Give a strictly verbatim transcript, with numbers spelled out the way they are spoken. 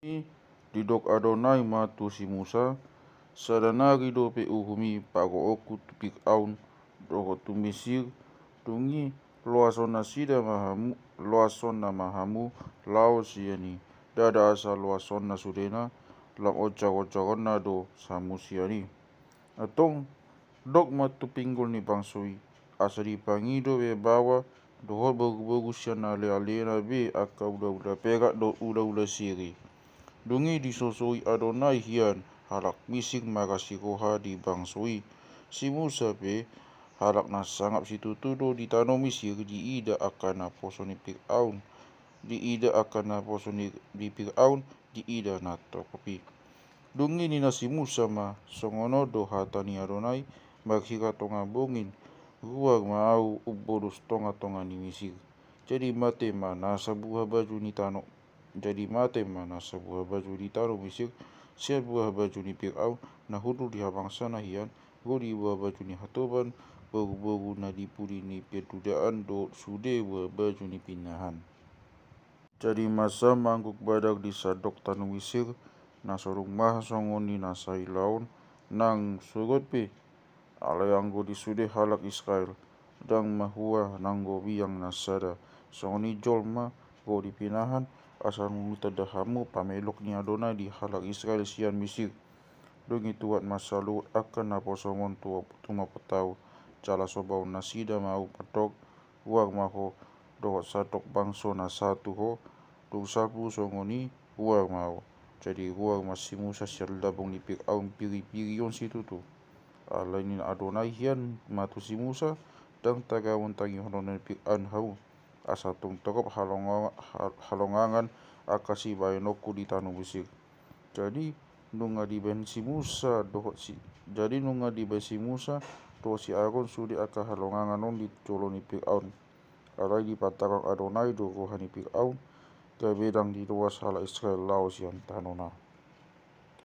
I, didok Adonai ma tu si Musa: Sada nari dope uhum i pagoonku tu Piraun dohot tu Misir. Dung i loashon nasida ma hamu, loashonna ma hamu laho sian i. Ndada asa loashonna sudena, lam onjaronjaronna do hamu sian i. Antong, dok ma tu pinggol ni bangso i, asa dipangido be baoa dohot boruboru sian alealena be angka ulaula perak dohot ulaula siri. Dung i disosoi Adonai hian halak Misir marasi roha di bangso i. Si Musa pe, halak na sangap situtu do di tano Misir, diida angka naposo ni Piraun, diida angka naposo ni, ni Piraun, diida na togop i. Dung i ninna si Musa ma: Songon on do hata ni Adonai: Marhira tonga bongin, ruar ma ahu umbolus tongatonga ni Misir. Jadi mate ma nasa buhabaju ni tano, jadi mate ma nasa buhabaju ni tano Misir, sian buhabaju ni Piraun na hundul di habangsana hian, ro di buhabaju ni hatoban, boruboru na di pudi ni pardudaan dohot sude buhabaju ni pinahan. Jadi masa ma angguk badar di sandok tano Misir, na so dung maha songon i na sahali on, nang sogot pe. Alai anggo di sude halak Israel, ndang mahua nanggo biang na sada. Songon i jolma ro di pinahan, asa nunga tanda hamu pamelok ni Adonai di halak Israel sian Misir. Dung i tuat ma saluhut angka naposom on tu, tumopot ahu, jala sobaon nasida ma ahu mandok: Ruar ma ho dohot sandok bangso na sahat tu ho. Dung salpu songon i, ruar ma ahu. Jadi ruar ma si Musa sian lambung ni Piraun piripiri on situtu. Alai ninna Adonai hian ma tu si Musa: Ndang tagamon tangihon ni Piraun hamu, asa tung togop halonga-, hal-, halongangan angka sibahenonku di tano Misir. Jadi nunga dibahen si Musa dohot si, jadi nunga dibahen si Musa dohot si Aron sude angka halongangan on di jolo ni Piraun. Alai dipantaron Adonai do roha ni Piraun, gabe ndang diloas halak Israel laho sian tanona.